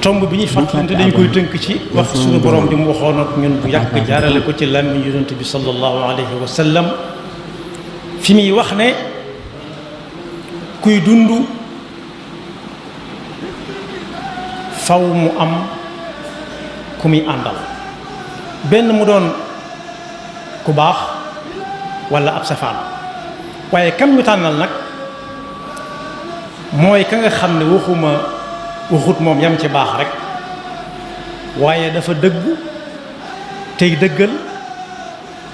tomb bi ñuy fàttalante dañ koy tënk ci wax suñu borom bi mu waxoon ak ñun bu yàgg jaarale ko ci làmmiñ yonent bi sallallahu alayhi wa sallam fi muy wax ne kuy dund faw mu am ku muy àndal benn mu doon ku baax walla ab safaan waaye kam ñu tànnal nag mooy ka nga xam ne waxut moom yam ci baax rek waaye dafa dëggu tey dëggal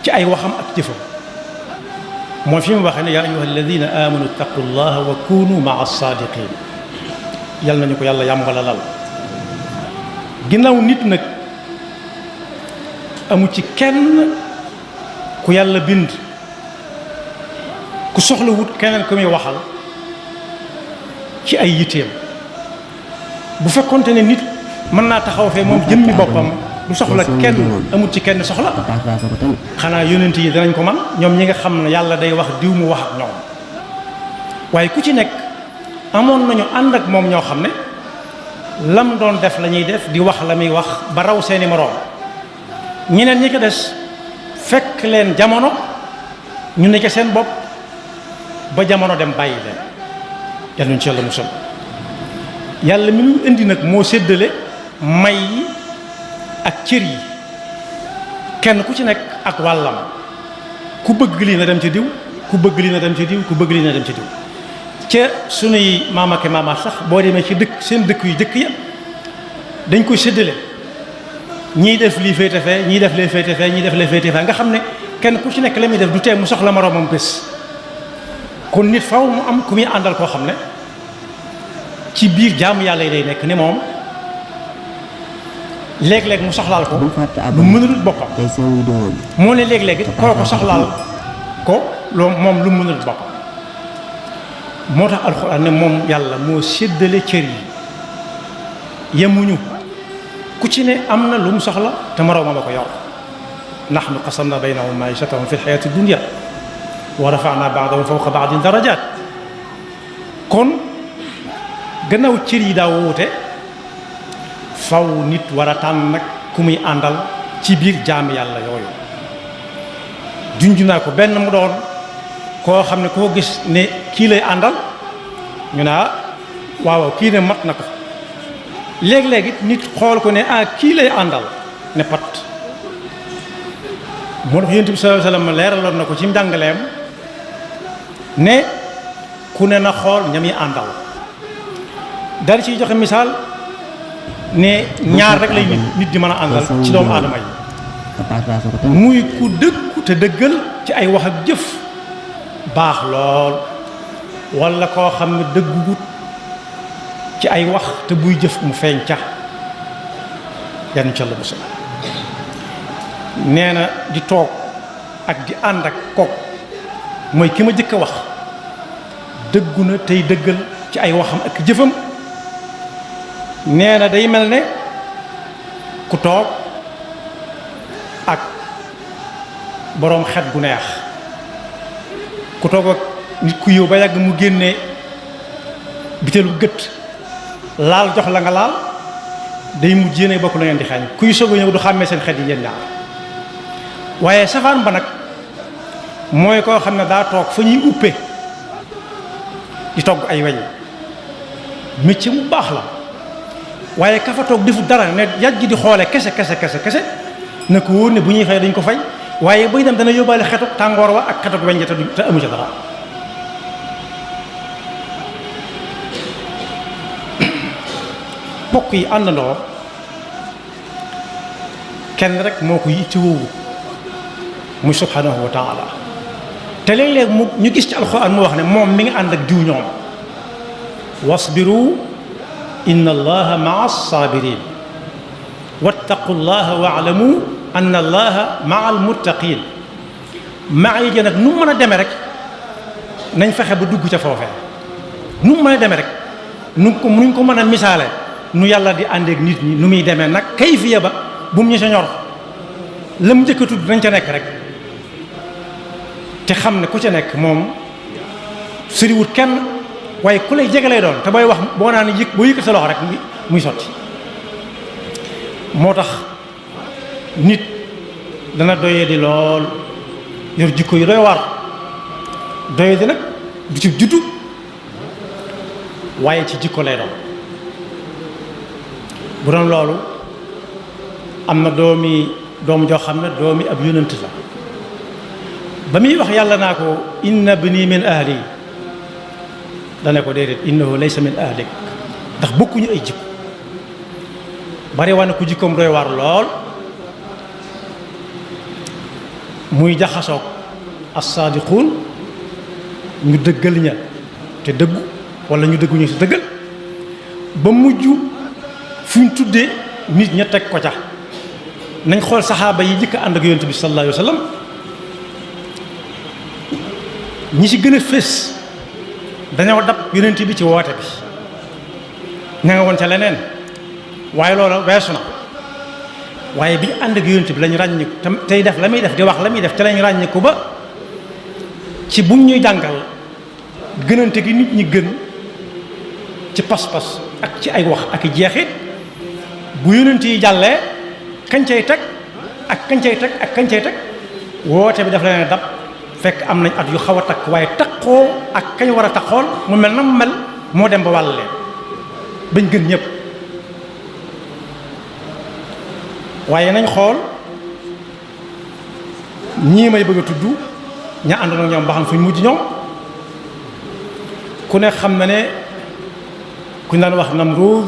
ci ay waxam ak jëfam mooy fi mu waxee ne yaa ayyuha alladina amanu ittaqu llaha wa kunu maa saadiqin yal nañu ko yàlla yàmbalalal ginnaaw nit nag amu ci kenn ku yàlla bind ku soxla wut keneen ku muy waxal ci ay yitteem bu fekkonte ne nit mën naa taxaw fee moom jëmmi boppam du soxla kenn amut ci kenn soxla xanaa yonent yi danañ ko man ñoom ñi nga xam ne yàlla day wax diw mu wax ak ñoom waaye ku ci nekk amoon nañu ànd ak moom ñoo xam ne lam doon def la ñuy def di wax la muy wax ba raw seeni moroom ñeneen ñi ko des fekk leen jamono ñu ne ca seen bopp ba jamono dem bàyyi leen yàlla ñu ci yàlla musal yàlla mi ñu indi nag moo séddale may yi ak cër yi kenn ku ci nekk ak wàllam ku bëgg lii na dem ci diw ku bëgg lii na dem ci diw ku bëgg lii na dem ci diw ca sunuy maam ak maamaat sax boo demee ci dëkk seen dëkk yu jëkk ya dañ koy séddale ñii def lii féete fee ñii def lee féete fee ñii def lee féete fee nga xam ne kenn ku ci nekk la muy def du tee mu soxla moroomam bés kon nit faw mu am ku muy àndal koo xam ne ci biir jaamu yàlla yi day nekk ni moom léeg-léeg mu soxlaal ko lu mënul boppam moo ne léeg-léeg it koo ko soxlaal ko loo moom lu mënul boppam moo tax alxuraan ne moom yàlla moo séddale cër yi yemuñu ku ci ne am na lu mu soxla te moroomam a ko yor nahnu qasamna baynahum maïshatahum fi lxayaati dunya wa rafa'na ba'dahum fawqa ba'din darajaat kon gannaaw cër yi daa wuute faw nit war a tànn nag ku muy àndal ci biir jaami yàlla yooyu junj naa ko benn mu doon koo xam ne koo gis ne kii lay àndal ñu ne waaw kii ne mat na ko léeg-léeg nit xool ko ne kii lay àndal ne pat moo tax yonent bi sallallahu alayhi wasallam leeraloon na ko ci njàngaleem ne ku ne na xool ña muy àndal dal ciy joxe misaal ne ñaar rek lay nit di mën a àndal ci doomu aadama yi muy ku dëggu te dëggal ci ay wax ak jëf baax lool walla koo xam ne dëggugut ci ay wax te buy jëf mu feeñ ca yan ca la bu sama nee na di toog ak di ànd ak kook mooy ki ma jëkk a wax dëggu na tey dëggal ci ay waxam ak jëfam nee na day mel ne ku toog ak boroom xet gu neex ku toog ak nit ku yow ba yàgg mu génne bitelu gët laal jox la nga laal day mujj yéene bokk la ngeen di xañ kuy soog a ñëw du xàmmee seen xet yi yéen ñaar waaye safaan ba nag mooy koo xam ne daa toog fa ñuy uppee di togg ay weñ métier mu baax la waaye ka fa toog defu dara ne yàgg di xoole kese na ko wóor ne bu ñuy fay dañ ko fay waaye buy dem dana yóbbaale xetu tàngoor wa ak xetu weñ te amu ci dara bokk yi àndandoo kenn rek moo ko yitti woowu muy subhanahu wa taala te léeg-léeg mu ñu gis ci alxuraan mu wax ne moom mi ngi ànd ak diw ñoom wasbiru inna allaha maa sabirin wattaqu llaha waalamu anna allaha maa almuttaqin maa yi nag nu mu mën a demee rek nañ fexe ba dugg ca foofee nu mu mën a demee rek nuñ ko mën a misaale nu yàlla di àndeek nit ñi nu muy demee nag kayfiya ba bu mu ñu sa ñor la mu njëkk a tudd nañ ca nekk rek te xam ne ku ca nekk moom soriwut kenn waaye ku lay jege lay doon te booy wax boo naan boo yëkkat sa loxo rek muy sotti moo tax nit dana doyee di lool yor jikko yu doy war doyee di nag du ci juddu waaye ci jikko lay doon bu doon loolu am na doom joo xam ne doomi ab yonent la ba muy wax yàlla naa ko inna bni min ahli dane ko déedéet innahu laysa min ahlik ndax bokkuñu ay jikko bari wane ku jikkoom doy war lool muy jaxasoog as-saadiquun ñu dëggal ña te dëggu wala ñu dëgguñu si dëggal ba mujj fu ñu tuddee nit ña teg ko ca nañ xool saxaaba yi jëkk ànd ak yonent bi sallallahu alayhi wa sallam ñi ci gën a fés dañoo dab yonent bi ci woote bi ña nga woon ca leneen waaye loola weesu na waaye bi ñu ànd ak yonent bi lañu ràññiku tey def la muy def di wax la muy def te lañu ràññiku ba ci bu ñuy jàngal gënante gi nit ñi gën ci pas-pas ak ci ay wax ak i jeexit bu yonent yi jàllee kañ cay teg ak kañ cay teg ak kañ cay teg woote bi daf leen dab fekk am nañ at yu xaw a takk waaye takkoo ak kañ war a takkool mu mel na mu mel moo dem ba wàll leen bañ gën ñëpp waaye nañ xool ñii may bëgg a tudd ña àndoon ak ñoom ba xam fuñ mujj ñoom ku ne xam na ne ku ñu daan wax Namruud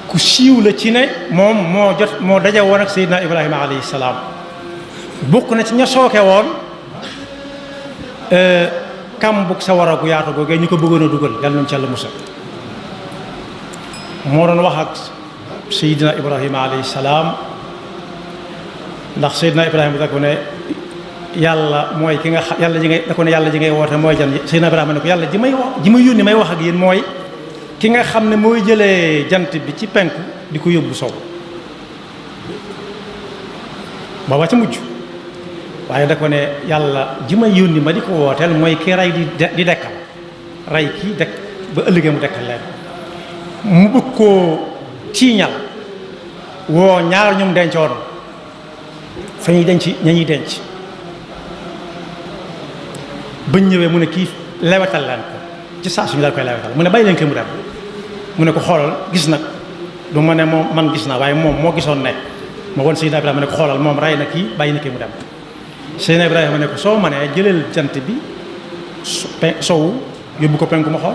ku siiw la ci ne moom moo daje woon ak Seydina Ibrahima alayhi salaam bokk na ci ña sooke woon kàmbug sa war a gu yaatu googee ñu ko bëggoon a dugal yàlla nañ ci Yàlla musal moo doon wax ak Seydina Ibrahima alayhi salaam ndax Seydina Ibrahima da ko ne yàlla mooy ki nga xam yàlla ji ngay da ko ne yàlla ji ngay woote mooy jan Seydina Ibrahima ne ko yàlla ji may yónni may wax ak yéen mooy ki nga xam ne mooy jëlee jant bi ci penku di ko yóbbu sow booba ca mujj waaye da ko ne yàlla ji may yónni ma di ko wooteel mooy ki rey di dekkal rey kii dekk ba ëllëgee mu dekkal leen mu bëgg koo tiiñal woo ñaar ñoom dencoon fa ñuy denc ña ñuy denc bañ ñëwee mu ne kii lewetal leen ko ci saa suñu daal koy lewetal mu ne bàyyi leen ko mu dem mu ne ko xoolal gis nag du ma ne moom man gis naa waaye moom moo gisoon ne ma woon Seydina Ibrahima ne ko xoolal moom rey na kii bàyyi na kii mu dem Seydina Ibrahima ne ko soo ma nee jëleel jant bi sowu yóbbu ko penku ma xool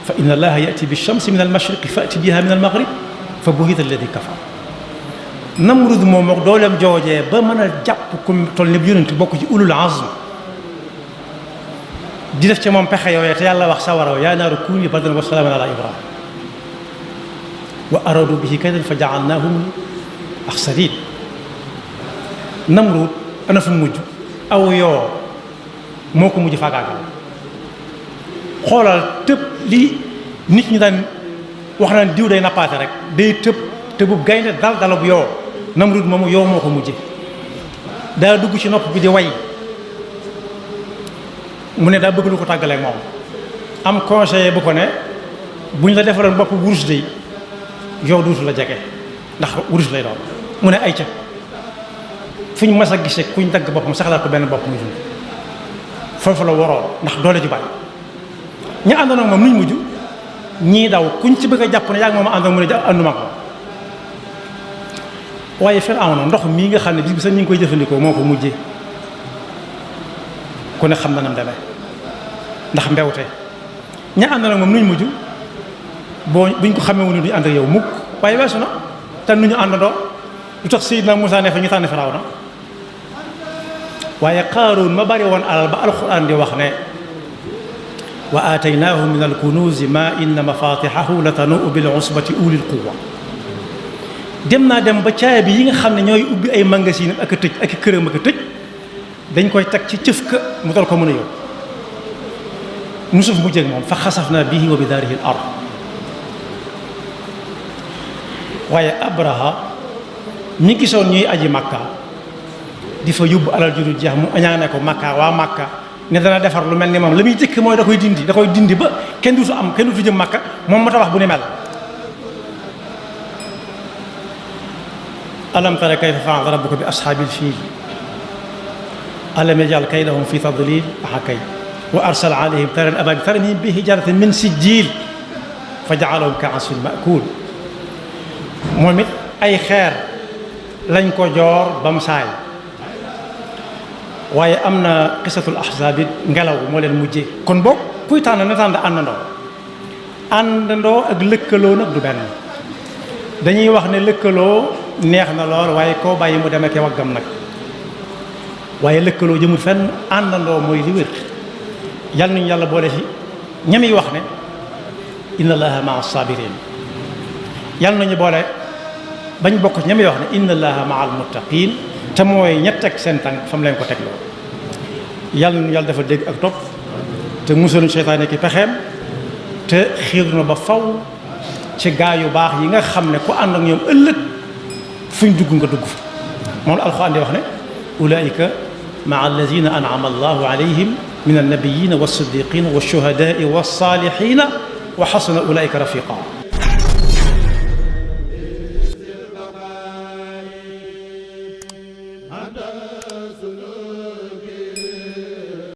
fa inna allaha yati bi shamsi min al mashriqi fa ati biha min al maghrib fa buhita alladi kafar Namrud moom moo dooleem joojee ba mën a jàpp ku toll ni bu yonent bokk ci ulul azm di def ci moom pexe yooyee te yàlla wax sawara yaa naaru kuuni bardan wa salaaman ala ibrahim wa aradu bihi kaydan fa jaalnaahum axsariin Namrud ana fu mujj aw yoo moo ko mujj faagaagal xoolal tëb li nit ñi daan wax naan diw day nappaate rek day tëbub gaynde dalub yoo Namrud moomu yoo moo ko mujje daa dugg ci nopp bi di way mu ne daa bëgg lu ko tàggaleeg moom am conseiller bu ko ne buñ la defaloon bopp wurus day yow duutu la jege ndax wurus lay doon mu ne ay ca fuñ mas a gisee kuñ dagg boppam saxalaat ko benn bopp muy dund foofu la waroon ndax doole ju bari ña àndoon ak moom nuñ mujj ñii daw kuñ ci bëgg a jàpp ne yaa ngi moom àndoon mu ne ànduma ko waaye Firawna ndox mii nga xam ne bis bi sax ñu ngi koy jëfandikoo moo ko mujjee ku ne xam na nam demee ndax mbewte ña àndoon ak moom nuñ mujj buñ ko xamee wu ne duñ ànd ak yow mukk waaye weesu na te nu ñu àndandoo lu tax Seydina Muusaa ne fa ñu tànn Firawna waaye Qaaruun ma bari woon alal ba alxuraan di wax ne wa aataynaahu min alkunuuzi ma inna mafatixahu la tanuu bil usbati ulil quwa dem naa dem ba caabi yi nga xam ne ñooy ubbi ay magasin ak a tëj ak i këram ak a tëj dañ koy teg ci cëf ka mu dal ko mën a yóbbu nu suuf mu jëg moom fa xasafnaa bihi wa bi daarihi al ard waaye Abraha ñi gisoon ñuy aji Makka di fa yóbbu alal ju dul jeex mu añaane ko Makka waa Makka ne dana defar lu mel ni moom la muy jëkk mooy da koy dindi ba kenn duutu jëm Makka moom ma tabax bu ni mel alam tara kayfa fa'ala rabbuka bi ashaabil fiil alam yaj'al kaydahum fi tadlil axakay wa arsala alayhim tayran ababil tarmihim bi hijaratin min sijjiil fa ja'alahum ka'asfin ma'kuul moom it ay xeer lañ ko joor ba mu saay waaye am na qisatul ahzaab it ngelaw moo leen mujjee kon boog kuy tànn na tànn àndandoo ak lëkkaloo nag du benn dañuy wax ne lëkkaloo neex na lool waaye koo bàyyi mu dem ak waggam nag waaye lëkkaloo jëmul fenn àndandoo mooy li wér yal nañu yàlla boole ci ñami wax ne inna allaha maa sabirin yal nañu boole bañ bokk ñami wax ne inna allaha maa al muttaqin te mooy ñett ak seen tànk fa mu leen ko teg loolu yal nañu yàlla dafa dégg ak topp te musaluñ seytaane ki pexeem te xiir na ba faw ci gaa yu baax yi nga xam ne ku ànd ak ñoom ëllëg fuñ dugg nga dugg fa moom la alxuraan di wax ne ulaika maa allazina an'ama allahu alayhim min annabiyina wassiddiqina washuhadaai wassalihina wa xasuna ulaika rafiqa